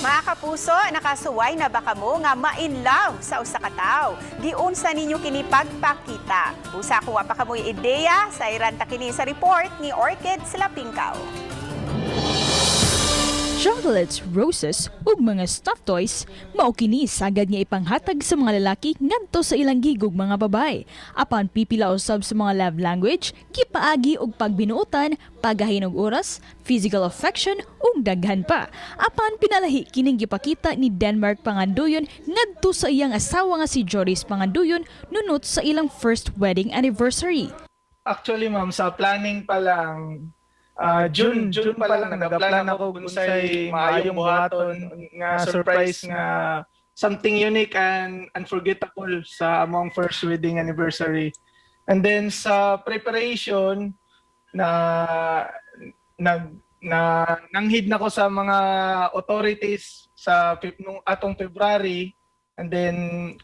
Mga kapuso, nakasuway na ba kamo nga ma-in love sa usa ka tawo? Giunsa ninyo kini pagpakita? Usa kung wa pa kamoy ideya, sayran ta kini sa report ni Orchid Silapingkaw. Chocolates, roses ug mga stuffed toys mao kini sagad nga ipanghatag sa mga lalaki ngadto sa ilang gihigugmang mga babae. Apan pipila usab sa mga love language gipaagi og pagbinuotan, paggahin og oras, physical affection ug daghan pa. Apan pinalahi kining gipakita ni Denmark Panganduyon ngadto sa iyang asawa nga si Joris Panganduyon nunot sa ilang first wedding anniversary. Actually, ma'am, sa planning pa lang, June pa lang nagaplan ako kung unsay maayong buhaton nga surprise nga something unique and unforgettable sa among first wedding anniversary. And then sa preparation na nag na nanghid na ko sa mga authorities sa nung atong February, and then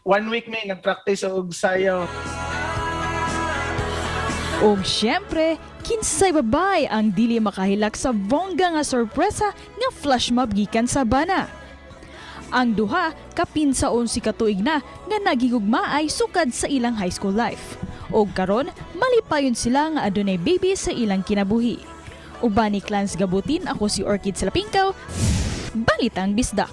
one week may nagpractice og sayaw. Og syempre, kinsay babay ang dili makahilak sa bongga nga sorpresa nga flash mob gikan sa bana? Ang duha kapin sa 11 ka tuig na nga nagigugmaay sukad sa ilang high school life. Og karon, malipayon sila nga adunay baby sa ilang kinabuhi. Uban ni Clans Gabutin, ako si Orchid Salapingkaw, Balitang Bisdak.